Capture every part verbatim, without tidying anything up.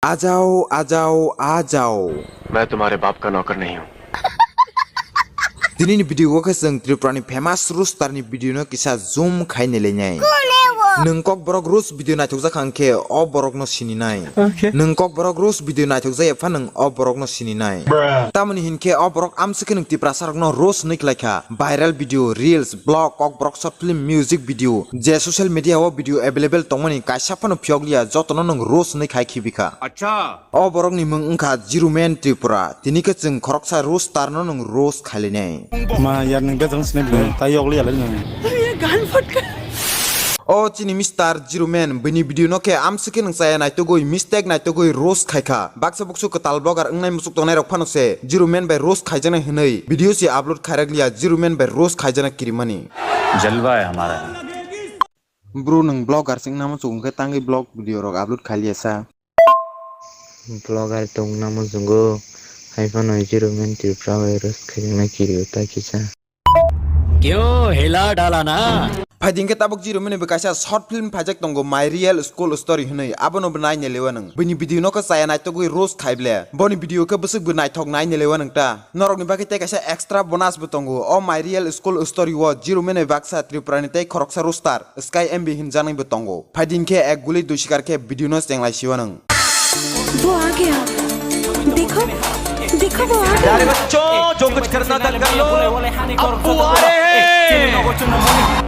Ajao, ajao, ajao. मैं तुम्हारे बाप का नौकर नहीं हूँ। Tini ni video o khe chwng Tripura ni famous roaster ni video no kisa zoom khai nai lai nai. Nwng kok borok roast video naithok jak kha hwnkhe o borok no sini nai. Okay. Nwng kok borok roast video naithok jak ya pha nwng o borok no sini nai. Tamoni hinkhe o borok amswk khe nwng Tiprasa rok no roast nwi khlai kha. Viral video, reels, vlog, kok borok short film, music video, je social media o video available tongmani kaisa phano phiyok liya, jotono nwng roast nwi khai khibi kha. Acha. O borokni mung wngkha Zero Man Tripura. Tini khe chwng khoroksa roaster no nwng roast khailainai. Ma yar nwng bejal sini bwlai, tai yokli yalai nwng. O chini Mister Zero Man, bini video no khe amswk khe nwng chaya naitugwi, mistake naitugwi roast khaikha. Baksa buksu kwtal vlogger wngnai muchuk tongnai rok phano se Zero Man bai roast khaijaknai hwnwi video se upload khairak liya, Zero Man bai roast khaijaknai kirimani. जलवा है हमारा। Bro, nwng vlogger se wngna muchuk hwnkhe tangwi vlog video rok upload khailiya sa. Vlogger tongna muchungo, hai phano Zero Man Tripura bai roast khaijaknai kirio ta kisa. क्यों हिला डाला ना? Phai di hwnkhe tabuk Zero Man ni bo kaisa short film phaijak tongo, My Real School Story hwnwi, abono bo naina lewa nwng. Bini video no khe chaya naitugwi roast khai ble. Boni video khe bwswk bo naithok naina lewa nwng ta. Norokni bagwi tei kaisa extra bonus bo tongo. O My Real School Story o Zero Man ni baksa Tripura ni tei khoroksa roaster Sky M B hinjaknai bo tongo. Phai di hwnkhe ek guli dui sikar khe video no chenglai siwa nwng. वो आ गया। देखो, देखो वो आ गया। प्यारे बच्चों, जो कुछ करना था कर लो, अब वो आ रहे हैं।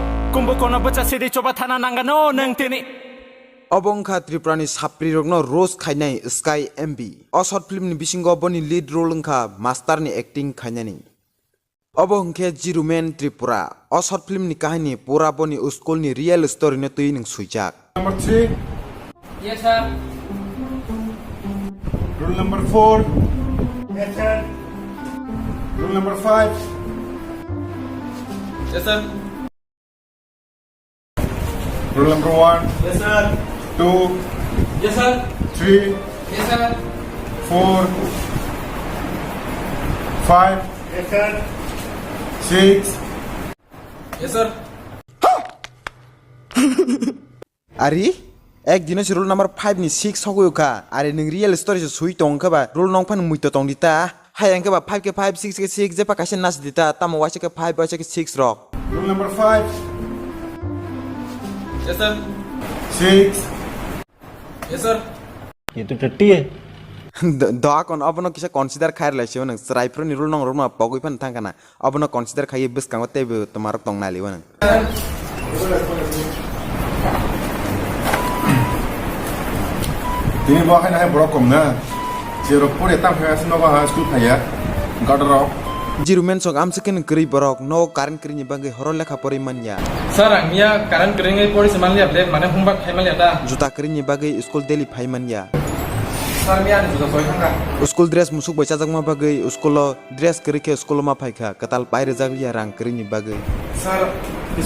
Obo wngkha Tripura ni sapri rokno roast khainai Sky M B. O short film ni bisingo boni lead role wngkha master ni acting khainani. Obo hwnkhe Zero Man Tripura. O short film ni kahini pura boni school ni real story no twi nwng swijak. Number three. Yes, sir. Rule number four. Yes, sir. Rule number five. Yes, sir. Roll number one. Yes, sir. Two. Yes, sir. Three. Yes, sir. Four. Five. Yes, sir. Six. Yes, sir. Ari, ek dino si roll number five ni six hogwi kha. Ari nwng real story se sui tong kha ba, roll nong phan mui to tong di ta. Hai ang khe ba five khe five, six khe six, je pa kaisa nas di ta, tamo waisa khe five, waisa khe six rok. Rule number five. Yes, sir. Six. Yes, sir. Ye to tatti hai. Do-, doa kon abono kisa consider khair lai se nang chwrai phro ni rule nong ruma pogwi phan thang kana. Abono consider khai bwskango teibo tomarok tong nai liwa nang. Tini bo haino hai borok kom na. Jerok pore tam phai asno ba ha school phaiya. Gadro. Jirumen sok amswk khe nwng kwrwi borok, no current kwrwini bagwi horo lekha porwi manya. Sir, ang miya current kwrwngwi pori se manliya ble, mane homework khai manliya ta. Juta kwrwini bagwi school daily phai manya. Sir, miya ani juta soi thangkha. School dress musuk bai chajakma bagwi school o dress kwrwi khe school o ma phai kha, kwtal pai rwjak liya rang kwrwini bagwi. Sir,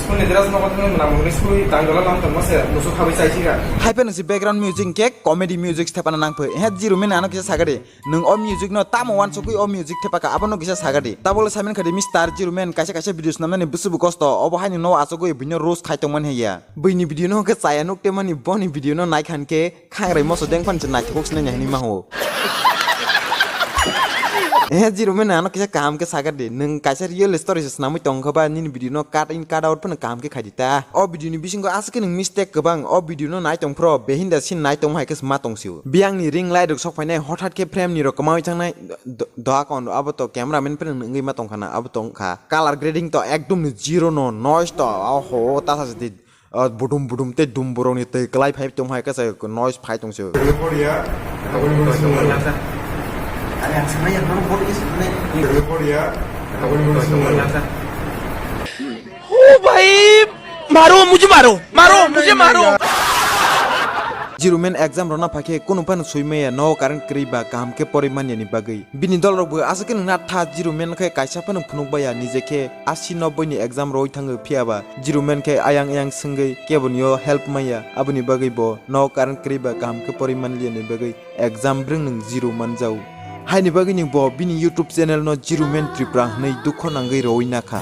school ni dress nogo thangwi mwnamungni suri tang dola lam tongma se musuk habwi chai sikha. Hai phano si background music khe comedy music thepana nangphai. He Jirumen ano kisa sagadi. Nwng o music no tamo wansugwi o music thepaka abono kisa sagadi. Tabole saimani khadi Mister Jirumen kaisa kaisa video snamnani bwswbo kosto. Obo haino no achugwi bini roast khai tongmani hiya. Bwini video no khe chaya nuk temani boni video no naikhan khe khangrai moso dengphan se naithok sinai hinwi maho. Eh, Jirumen ano kisa kaham khe sagadi. Nwng kaisa real story se snamwi tongkha ba nini video no cut in cut out phano kaham khe khaidi ta. O video ni bisingo aswk khe nwng mistake kwbang. O video no nai tong phro behinda sin nai tongma hai khe ma tong sio. Biyang ni ring light rok sok phainai hothat khe frame ni rok kwmawi thangnai do-, doa kon abo to camera man phano nwngwi ma tongkha na abo tongkha. Color grading to ekdom ni zero no noise to oho tasa se di, ah, budum budum te dum borok ni twi kwlai phai tong hai khe se noise phai tong se. Are ang sanai ya, norok bot is ne. ओ भाई, मारो, मुझे मारो, मारो, मुझे मारो। Jirumen exam rwna phaikhe kunu phano sui maya no current kwrwi ba kaham khe porwi manya ni bagwi. Bini dol rok bo aswk khe nwng na tha Jirumen khe kaisa phano phunuk baya nije khe asi noboi ni exam rwi thangwi phiya ba Jirumen khe ayang ayang swngwi kebo ni o help maya aboni bagwi bo no current kwrwi ba kaham khe porwi manliya ni bagwi. Exam bwrwng nwng zero manjao. Haini bagwi nwng bo bini YouTube channel no Jirumen Tripura hwnwi dukho nangwi rowi nakha.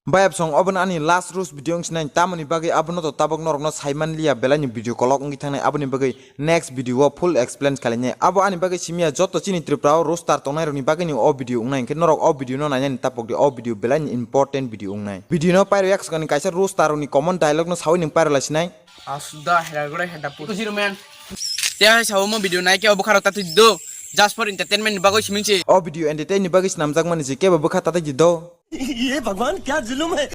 Bayap song obono ani last roast video wng sinai, tamoni bagwi abono to tabok norokno saiman liya, belai ni video kolok wngwi thangnai, aboni bagwi next video o full explain khalinai. Abo ani bagwi simiya joto chini Tripura o roaster tongnai rokni bagwi ni o video wngnai, hwnkhe norok o video no nainani tapok di, o video belai ni important video wngnai. Video no pairo yak swkangni kaisa roaster rokni common dialogue no sawi nwng pairo lai sinai. Asuda hera gora heda puto zero man. Te hai sawo mo video nai ke obo kharo tatwi do. Just for entertainment ni bagwi siming se. O video entertain ni bagwi snamjak mani se kebo bwkha tatai di do. ये भगवान क्या जुल्म है।